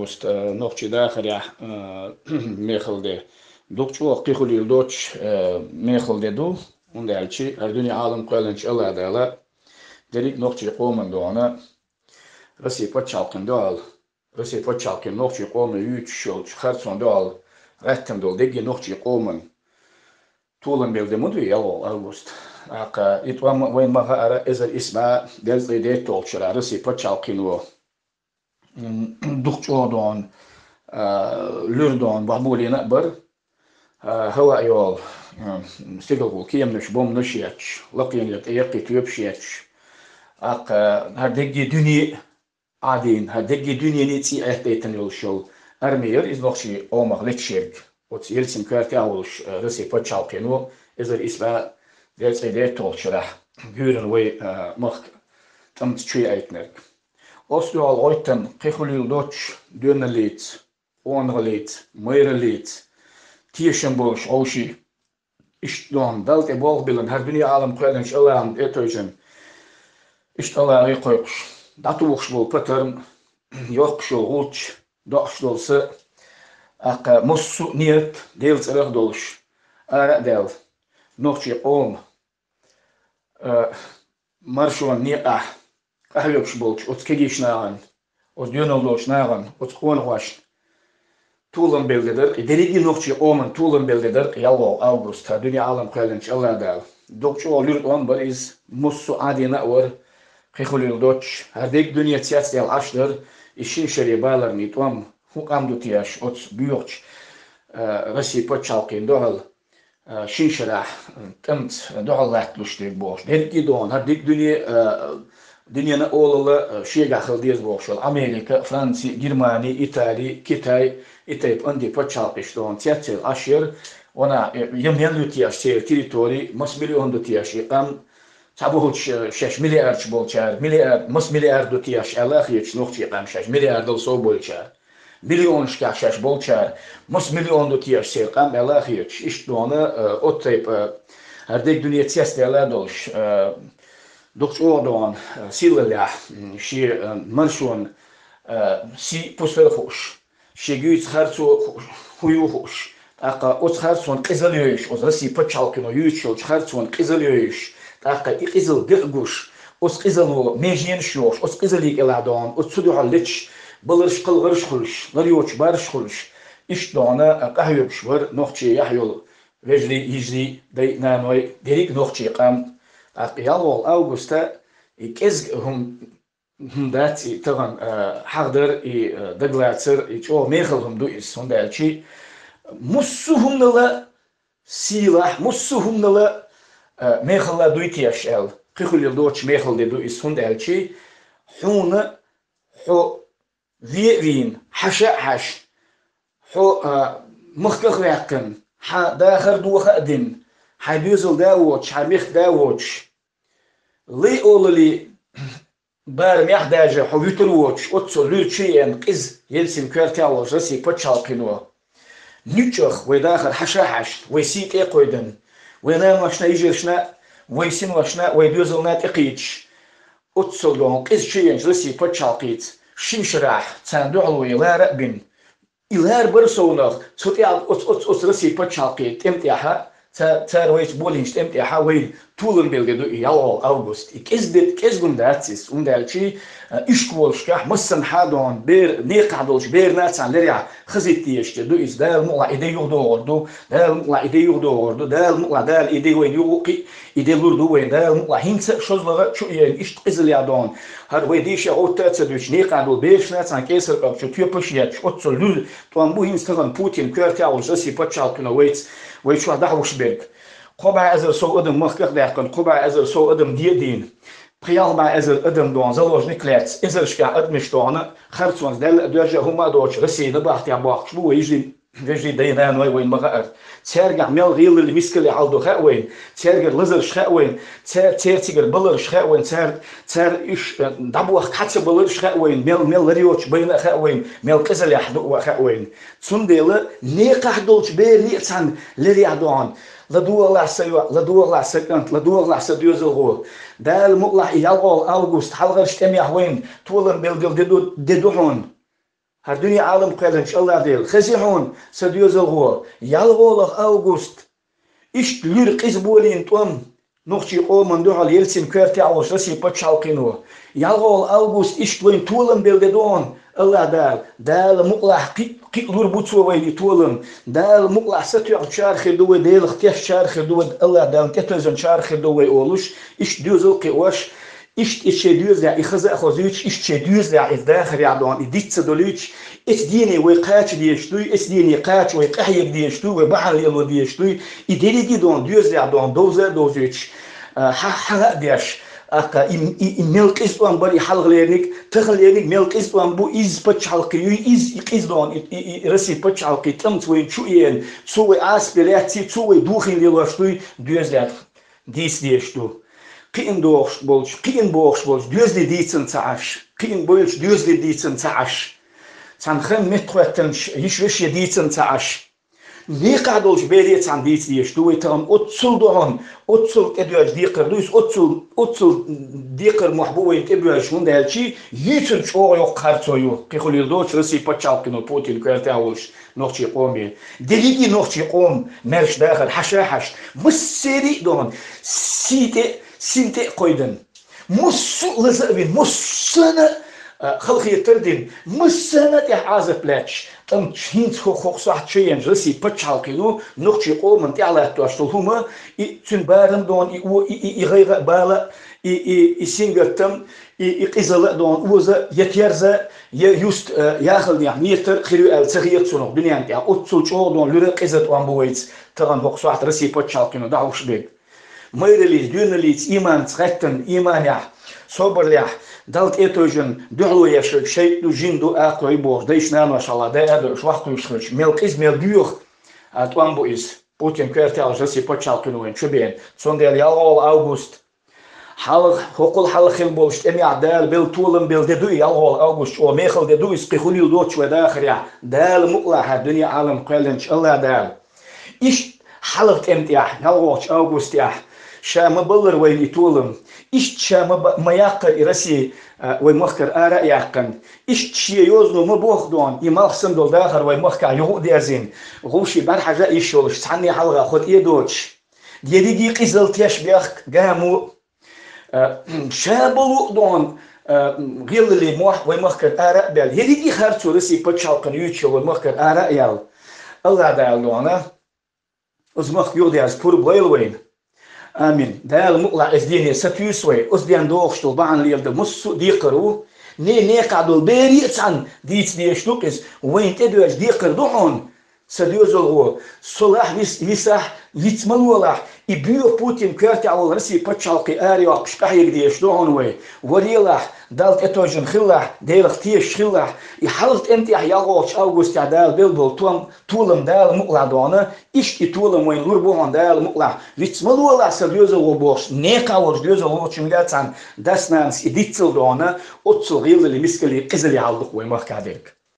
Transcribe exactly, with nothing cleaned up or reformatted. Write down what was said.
Просто, э, нохчий дахарехь, э, мехала де. Дукха чӀогӀа кхихулийла доцуш, э, мехала де ду, хӀунда аьлча, хӀара дуьне Ӏалам кхоьллинчу АллахӀ Дала дерриг а нохчий къоман догӀана Россия пачхьалкхана дуьхьал, Россия пачхьалкхана нохчий къоман юьйцуш йолчу харцонна дуьхьал гӀаьттина долу дерриге нохчий къоман толам белла де ма дуй, ялхолгӀа август. ТӀаккха и тӀом вайна ма хаьара, эзар исс бӀе дезткъе дейтталгӀачу шарахь Россия пачхьалкхано, м, дукха чӀогӀа догӀана, а, луьра догӀана бахьа болийна а бара, а, хӀаваъ йолу, м, стигалхула кеманаш, бомбанаш етташ, лакхенера тӀе яккхий тоьпаш етташ. ТӀаккха хӀара дерриге дуьне а Ӏадийна, хӀара дерриге дуьнене цӀий Ӏеттайтина йолуш йолу арми яра иза нохчий къомах леташ ерг. Оцу Ельцин коьртехь а волуш, э, Россия пачхьалкхано эзар исс бӀе дезткъе дейтталгӀачу шарахь гуьйрана вай, э, махка тӀамца чу яийтинарг. Оцу дуьхьал гӀоьттина кхин хуьлийла доцуш доьналлица, къонахаллица, майраллица тешам болуш вовший. Иштта догӀана, Далла тӀе болх биллина, хӀара дуьне Ӏалам кхоьллинчу АллахӀана тӀе а тевжина, иштта АллахӀе кхойкхуш, дӀатухуш болу патарма, йоккхуш йолу гӀулч, доӀуш долу са, тӀаккха массо а нийят Делан цӀарах а долуш, ара а даьлла, нохчий къоман, а, маршонан некъахь къахьоьгуш болчу оцу кегийчу нахана, оцу доьналла долчу нахана, оцу къонахошна толам белла де дара-кх и, дерриге а нохчий къоман толам белла де дара-кх и ялхолгӀа август, хӀара дуьне Ӏалам кхоьллинчу АллахӀ Дала. Дукха чӀогӀа луьра тӀом бара иза, массо а Ӏадийна а вара, кхин хуьлийла доцуш, хӀара дерриг дуьне цецдаьлла Ӏаш дара и шина шаре баларна и тӀом, хӀун къам ду те аш оцу боьхачу, а, Россия пачхьалкхана дуьхьал, а, шина шарахь, а, тӀамца дуьхьал латталуш дерг бохуш. Дерриге а догӀана, хӀара дерриг дуьне, а, дуьненан олалла, а, шегахь хила деза бохуш йолу Америка, Франци, Германи, Итали, Китай, и тайпа анди пачхьалкхаш догӀана цецъелла Ӏаш яра, ванах, э, я мел ю те аш церан территори, маса миллион ду те аш и къам, цхьаболчу, э, шаьш миллиардаш болчара, миллиард, маса миллиард ду те аш аьлла а хеташ, нохчий къам шаьш миллиардал сов болчара. Миллионашкахь шаьш болчара, маса миллион ду те аш церан къам аьлла а хеташ, иштта догӀана, э, оцу тайпа, э, хӀара дерриг дуьне цецдаьлла а долуш, э, дукха чӀогӀа догӀана, э, сийлаллехь, м, шен, э, маршонан, э, сий пусар а хууш, шен гуьйцу харцо ху-, хӀун ю хууш, тӀаккха оцу харцонан къизалла йойуш, оцу Россия пачхьалкхано юьйцуш йолчу харцонан къизалла йойуш, тӀаккха и къизалла ган а гуш, оцу къизалло меженаш йохуш, оцу къизаллий кӀелахь догӀана, оцу цу дуьхьал леташ баларш, кхалгӀарш а хуьлуш, лар йоцуш барш а хуьлуш, иштта догӀана, а, къахьоьгуш вара нохчий яхь йолу вежарий, йижарий, дай, наной, дерриг а нохчий къам. ТӀаккха ялхолгӀа августа и кӀезиг хӀума хӀума дац и тахана, а, хьахдар, и, а, дагалацар, и чӀогӀа мехала хӀума ду иза, хӀунда аьлча массо а хӀуманала сийлахь, массо а хӀуманала, а, мехала дуй те аш аьлла, кхин хуьлийла доцуш мехала де ду иза, хӀунда аьлча хьуна хьо ве а вийна, хьаша а хьаьша, хьо, а, махках а ваьккхина, хьан дахар доха а дина, хьайн доьзал да а воцуш, хьайн мехка да а воцуш, лай олаллий барамехь а даьжна хьо вуьтур а воцуш, оццул луьра чу еана къиза, Ельцин коьртехь а волуш Россия пачхьалкхано, нуьцкъах вай дахар хьаша а хьаьшна, вай сий тӀе а кхойдина, вай наношна а, йижаршна а, вай синошна а, вай доьзална а тӀекхийдаш, оццул догӀана къиза чу еанчу Россия пачхьалкхийца шина шарахь царна дуьхьало ян лара а бина, и лара бара совнах, цу тӀехь оцу, оцу, оцу Россия пачхьалкхе тӀем тӀехьа, ца-, цара вайца болийначу тӀем тӀехьа вайна толам белла де ду и ялхолгӀа август. И кӀезиг де-, кӀезиг хӀума дац иза, хӀунда аьлча, а, ишколашкахь массанхьа а догӀана бер-, некхахь долчу берана а царна лерехь хазийта дезаш де ду иза. Дала мукъалахь и де юхадогӀур ду, Дала мукъалахь и де юхадогӀур ду, Дала мукъалахь Дала и де вайна юха а кхиъ, и де лур ду вайна, Дала мукъалахь хӀинца а шозлагӀа а чу а еана иштта къизаллехь догӀана. ХӀара вай дийша гӀовтта а ца дуьтуш, некъахь долу берашна а царна кӀесар кӀабчу тоьпаш а етташ, оццул луьра тӀом бу хӀинца тахана Путин коьртехь а волуш Россия пачхьалкхано вайца, вай чохь дӀахьуш берг. Кхо бӀе эзар сов адам махках а даьккхина, кхо бӀе эзар сов адам де а дийна, пхи-ялх бӀе эзар адам догӀана заложник лаьцна, эзаршкахь адамаш догӀана харцонца даьлла а доьжна а хӀума а доцуш, Россия набахтехь бохкуш бу вай йижарий, вежарий, дай, наной, вайна ма хаьара. Цаьргахь мел гӀелалли мискалли хьал ду хаьа вайна, цаьргара лазарш хаьа вайна, цаьр-, цаьрцигара баларш хаьа вайна, цаьр-, цаьр уьш, э, дӀабохка хьа ца баларш хаьа вайна, мел, мел лар йоцуш байна а хаьа вайна, мел къизаллехь ду а хаьа вайна. Цундела некхахь долчу беране а цхьаьна лерехь догӀана: ладогӀалахь, сан йоӀ, ладогӀалахь, сан кӀант, ладогӀалахь, сан доьзалхо. Дала мукъалахь и ялхолгӀа август хьалхарчу тӀемехь вайна толам белла де ду, де ду хьуна. ХӀара дуьне Ӏалам кхоьллинчу АллахӀ Дела, хезий хьуна, сан доьзалхо, ялхолгӀа август, иштта луьра къиза болийна тӀом, нохчийн къоман дуьхьал Ельцин коьртехь волуш Россин пачхьалкхо. ЯлхолгӀа август иштта вайна толам белла де ду хьуна, АллахӀ Дала. Дала мукъалахь кхин а, кхин а лур бу цо вайна и толам. Дала мукъалахь сатоьхначара хир ду вай, Делах тешначара хир ду вай, АллахӀ Дална тӀетевжинчара хир ду вай олуш, иштта доьзал а кхиош, иштта и шайн доьзалехь и хаза а хозуьйтуш, иштта шайн доьзалехь и дахарехь дона и диц ца долуьйтуш, эцу дийне вай кхача дезаш дуй, эцу дийне кхача вай къахьега дезаш дуй, вай бахьана лело дезаш дуй, и дерриге а дона доьзалехь дона довза а довзуьйтуш, а, хьа-, хьагӀ а деш, аккха и, и, и мел къиза тӀом бара и хьалха лерниг, тахана лерниг мел къиза тӀом бу, изза пачхьалкх юй, изза и къиза дона, и, и, и Россин пачхьалкх тӀамца вайна чу а еана, цо вай Ӏазап лаьций, цо вай дохийна лелош дуй, доьзалехь дийца дезаш ду. Кхиъна дохуш болчу, кхиъна бохуш болчу доьзалийн дийцина ца Ӏаш, кхиъна бевллачу доьзалийн дийцина ца Ӏаш, цхьана хан меттахӀоьттинчу йиша-вешин дийцина ца Ӏаш, некхахь долчу берийн цхьаьна дийца дезаш ду вай тахана. Оццул ду хьуна, оццул тӀедоьжна декхар ду иза, оццул, оццул декхар мохь бу вайна тӀебоьжча, хӀунда аьлча йийцар чӀогӀа йоккха харцо ю, кхин хуьлийла доцуш Россин пачхьалкхо Путинан коьртехь волуш нохчийн къоме. Дерриге а нохчийн къоман маьрша дахар хьаша а хьашта, массеран а дона, сий тӀе а, син тӀе а кхойдина, массо а лаза а вина, массарна а, а, халахетар а дина, массарна а тӀехь Ӏазап лаьтташ, тӀамца хӀинца хӀокху, хӀокху сохьта шайенчу Россин пачхьалкхо нохчийн къоманна тӀехь латтош долу хӀума, и цуьнан барам а дона, и о-, и, и, и гӀайгӀа а, бала а, и, и, и сингаттам а, и, и къизалла а дона, оза а, я терза а, я юста, а, яхалнех метар а хир ю аьлла ца хета цунах дуьненна тӀехь. Оццул чӀогӀа дона луьра къиза тӀом бу вайца тахана хӀокху сохьта Россин пачхьалкхо дӀахьуш берг. Майраллица, доьналлица, ийманца гӀаьттина, ийманехь, собарлехь, Далла тӀетевжина, дуьхьало еш верг шайтӀа ду, жин ду, акха ю бохуш, дайша-наноша хьалха даа а дойуш, ваха кхуьйсуш хилча, мел къиза, мел доьха, а, тӀом бу иза. Путинан коьртехь волуш Россин пачхьалкхо вайна чу беана. Цундела ялхолгӀа август, хьалха, хӀокхул хьалха хилла болчу тӀемехь Дала белла толам белла де ду и, ялхолгӀа август чӀогӀа мехала де ду иза, кхин хуьлийла доцуш вай дахарехь, Дала мукъалахь дуьне Ӏалам кхоьллинчу АллахӀ Дала. Иштта хьалха тӀеман тӀехь, ялхолгӀачу августехь, ша ма баллара вайна и толам, иштта ша ма ба-, ма яккхара и Росси, а, вай махкара ара а яьккхина, иштта шен йозано ма боху дона, и малх санна долу дахар вай махкахь юха а дерзийна, гӀув ши бӀаьрхьажа а йиш йолуш, цхьанне хьалха хӀоттае а доцуш, дерриге а къизалла теш бехк, гамо, а, ша болу а дона, а, гӀеллале мохь вай махкара ара а баьлла, ерриге а харцо Россин пачхьалкхана юьйцуш йолу вай махкара ара а яьлла. АллахӀ Дала дона, оцу махка юхадерза пурба лойла вайна. Амин. Дала мукъалахь оцу дене сатуьйсу вай, оцу ден догӀуш долу бахьана леладан массо а декхар ву. Не, некхахь долу берийн а цхьаьна дийца дезаш ду-кх иза, вайна тӀедоьжна декхар ду хьуна. Сан доьзалхо, со лахь вис-, висахь, виц ма лолахь, и боьха Путинан коьртехь волу Россин пачхьалкх арайоккхуш къахьега дезаш ду хьуна вай. Варелахь, Далла тӀетевжина хилалахь, Делах тешаш хилалахь, и хьалха тӀеман тӀехь ялхолгӀачу августехь Дала белла болу тӀом, толам Дала мукъалахь дона, иштта и толам вайна лур бу хьуна Дала мукъалахь, виц ма лолахь, сан доьзалхо бохуш, некхахь волчу доьзалхочуьнга а цхьаьна дас-нанас и диццал дона, оццул гӀеллале, мискалле, къизалле хьал ду-кх вай махкахь дерг.